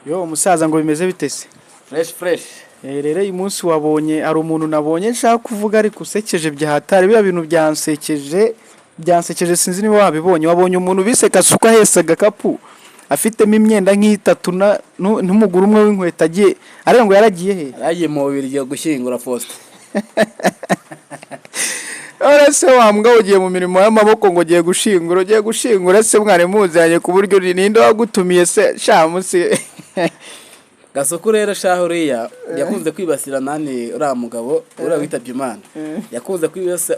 Yo umusaza, ngo bimeze bite se? Fresh fresh. Rero uyu munsi wabonye hari umuntu nabonye nshaka kuvuga, ariko usekeje byahatari. Biriya bintu byansekeje, byansekeje. Sinzi niba wabibonye. Wabonye umuntu bise Kasuku ahetse agakapu afitemo imyenda nk'itatu n'umuguru umwe w'inkweto, agiye ariko ngo yaragiye he? Yaragiye mu Bubiligi gushyingura Faustin. Ora se wa mbwa, ugiye mu mirimo y'amaboko ngo ugiye gushingura? Ugiye gushingura se mwari muziranye ku buryo ninde wagutumiye se shamusi? Gasuku rero shaho, uriya yakunze kwibasira nani, uriya mugabo uriya witabye Imana, yakunze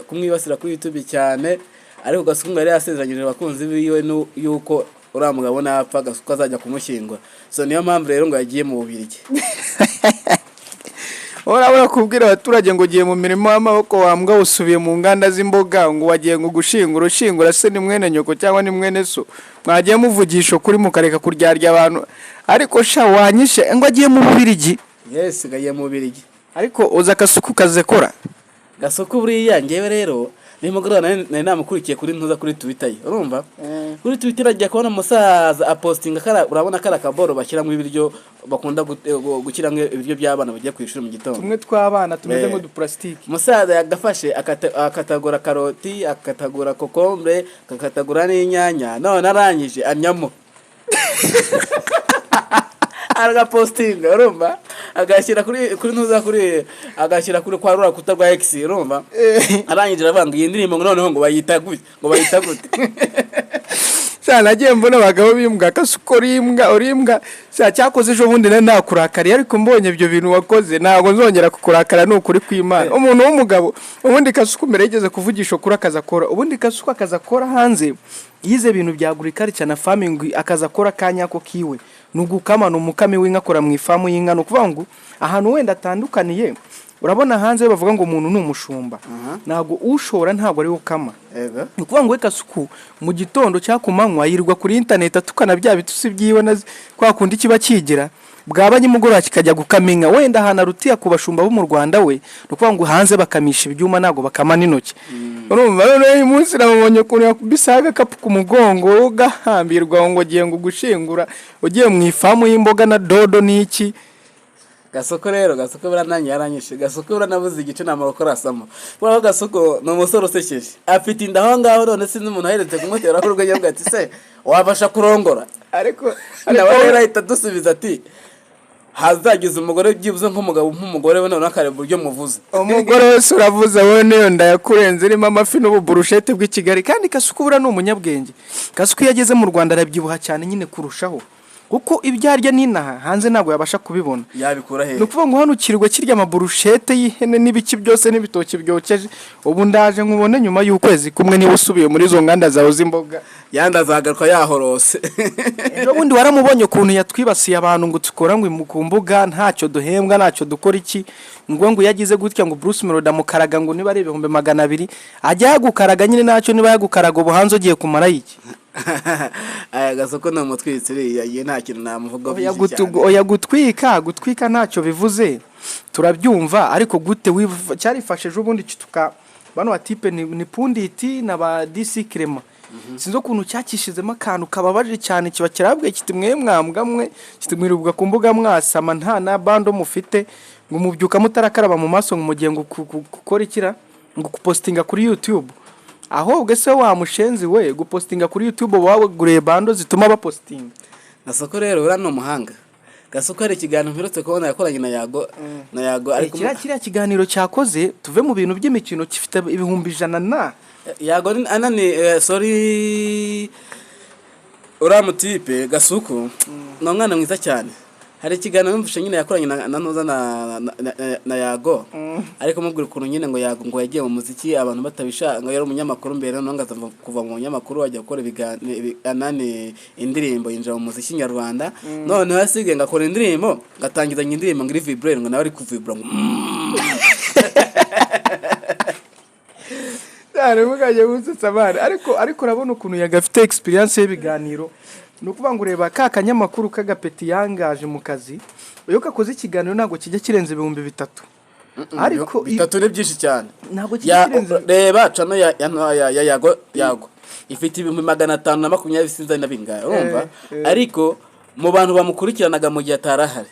kumwibasira kuri YouTube cyane. Ariko Gasuku ngo yari yasezeranyije abakunzi biwe yuko uriya mugabo napfa Gasuku azajya kumushyingura. So niyo mpamvu rero ngo yagiye mu Bubiligi. Urabona kubwira abaturage ngo ugiye mu mirimo y'amaboko, wa mbwa, usubiye mu nganda z'imboga, ngo wagiye ngo gushingura. Ushingura se ni mwene nyoko cyangwa ni mwene so? Mwagiye muvugisha ukuri mukareka kuryarya abantu. Ariko sha wanyishe, ngo agiye mu Bubiligi? Yes, ngo agiye mu Bubiligi. Ariko uza Kasuku kazekora. Gasuku buriya ngewe rero nimugoroba nari namukurikiye kuri ntuza, kuri Twitter ye. Urumva, kuri Twitter agiye kubona umusaza apostinga kara, urabona kara kaboro bashyiramo ibiryo, bakunda gushyiramo ibiryo by'abana bagiye ku ishuri mu gitondo. Tumwe tw'abana tumeze nk'udupulasitiki. Umusaza yagafashe akatagura karoti, akatagura kokombure, akatagura n'inyanya, none arangije anyamo aragapostinga. Urumva, agashyira kuri ntuza, kuri agashyira kuri kwa rura kuta rwa X. Urumva, arangije aravuga ngo iyi ndirimbo ngo noneho ngo bayita gute, ngo bayita gute? Sha nagiye mbona abagabo b'imbwa. Kasuku, uri imbwa, uri imbwa. Sha cyakoze ejo bundi nari nakurakariye, ariko mbonye ibyo bintu wakoze ntabwo nzongera kukurakara, ni ukuri kw'Imana. Umuntu w'umugabo ubundi Kasuku mbere yigeze kuvugisha ukuri akazi akora. Ubundi Kasuku akazi akora hanze, yize ibintu bya agriculture na farming. Akazi akora kanyako kiwe ni ugukama, ni umukami w'inka, akora mu ifamu y'inka. Ni ukuvuga ngo ahantu wenda atandukaniye, urabona hanze bavuga ngo umuntu ni umushumba, ntabwo ushora, ntabwo ari we ukama. Ni ukuvuga ngo we Kasuku mu gitondo cyangwa ku manywa yirirwa kuri interineti atukana bya bitusi byiwe na kwa kundi kiba kigira, bwaba nimugoroba kikajya gukama inka. Wenda ahantu arutiye ku bashumba bo mu Rwanda we, ni ukuvuga ngo hanze bakamisha ibyuma, ntabwo bakama n'intoki. Urumva noneho uyu munsi namubonye ukuntu yakubise agakapu ku mugongo ugahambirwa ngo ugiye ngo gushingura, ugiye mu ifamu y'imboga na dodo n'iki. Gasoko rero, Gasoko buriya nanjye yaranyishe. Gasoko buriya nabuze igice namara kurasamo, kubera ko Gasoko ni umusore usekeje, afite inda aho ngaho. None sinzi umuntu aherutse kumutera urwenya avuga ati: "Se wabasha kurongora?" Ariko nawe rero ahita adusubiza ati: "Hazagize umugore byibuze nk'umugabo nk'umugore we, noneho akareba uburyo muvuze." Umugore wese uravuze wowe, niyo ndayakurenze irimo amafi n'ububurushete bw'i Kigali. Kandi Kasuku buriya ni umunyabwenge. Kasuku iyo ageze mu Rwanda arabyibuha cyane nyine kurushaho, kuko ibyo arya n'inaha hanze ntabwo yabasha kubibona. Yabikura he? Ni ukuvuga ngo hano ukirirwa kirya amaburushete y'ihene n'ibiki byose n'ibitoki byokeje. Ubu ndaje nkubone nyuma y'ukwezi kumwe niba usubiye muri izo nganda zawe z'imboga. Yandi azagaruka yahorose. Ejo bundi waramubonye ukuntu yatwibasiye abantu ngo dukora ngo ku mbuga ntacyo duhembwa, ntacyo dukora iki, ngo yagize gutya ngo Bruce Melody amukaraga ngo niba ari 200,000 ajya yagukaraga nyine ntacyo. Niba yagukaraga ubu hanze ugiye kumara iki? Aya Gasoko ni umutwitsi uriya, ye nta kintu namuvuga Oya byinshi cyane. Oya, gutwika, gutwika ntacyo bivuze, turabyumva. Ariko gute cyarifashe ejo bundi kituka bano batipe ni Pundit na ba DC Clement, sinzi ukuntu cyakishizemo akantu kababaje cyane, kiba kirabwiye kiti: "Mwe mwambwa mwe," kiti, "mwirirwa ku mbuga mwasama, nta na bando mufite, ngo mubyuka mutarakaraba mu maso, ngo mugiye ngo gukora ikira, ngo gupostinga kuri YouTube." Ahubwo ese wa mushenzi we, gupostinga kuri YouTube waguriye bando zituma bapostinga? Gasoko rero uriya ni umuhanga. Gasoko hari ikiganiro mperutse kubona yakoranye na Yago, na Yago ariko Kiriya kiganiro cyakoze, tuve mu bintu by'imikino, gifite 100,000 na Yago ni anani, sorry, uriya mutipe Gasuku ni umwana mwiza cyane. Hari ikiganiro numvise nyine yakoranye na Ntuza na Yago, ariko mubwira ukuntu nyine ngo Yago ngo yagiye mu muziki abantu batabishaka, ngo yari umunyamakuru mbere, noneho ngo aza kuva mu munyamakuru ajya gukora anani indirimbo, yinjira mu muziki nyarwanda. Noneho asigaye ngo akora indirimbo, ngatangizanya indirimbo ngo iri vibrate, ngo nawe ari kuvibura ngo Cyane mukajya gusetsa abana. Ariko urabona ukuntu yagafite experience y'ibiganiro. Ni ukuvuga ngo ureba ka kanyamakuru k'agapeti yangaje mu kazi, iyo kakoze ikiganiro ntabwo kijya kirenza 3000. Ariko bitatu ni byinshi cyane. Ntabwo kijya kirenza Reba channel ya Yago, Yago ifite 520,000, sinzi na bingahe, urumva? Ariko Mu bantu bamukurikiranaga mu gihe atari ahari,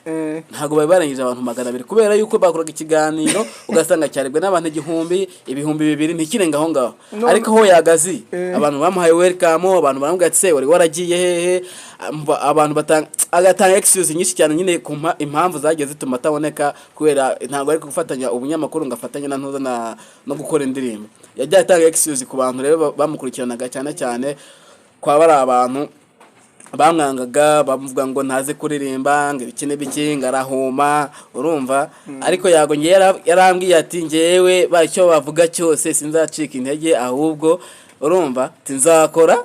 ntabwo bari barangije abantu 200, kubera yuko bakoraga ikiganiro ugasanga cyarebwe n'abantu 1000, 2000, ntikirenga aho ngaho. Ariko aho yagazi, abantu bamuhaye welcome, abantu baramubwira ati: "Se wari waragiye hehe?" Abantu batanga, agatanga excuse nyinshi cyane nyine ku impamvu zagiye zituma ataboneka, kubera ntabwo ari gufatanya ubunyamakuru ngo afatanye na ntuza na no gukora indirimbo. Yagiye atanga excuse ku bantu rero bamukurikiranaga, cyane cyane kwa bari abantu bamwangaga, bamuvuga ngo ntazi kuririmba, ngo ibiki n'ibiki, ngo arahuma, urumva. Ariko Yago ngewe yarambwiye ati: "Ngewe icyo bavuga cyose sinzacika intege, ahubwo urumva ati nzakora."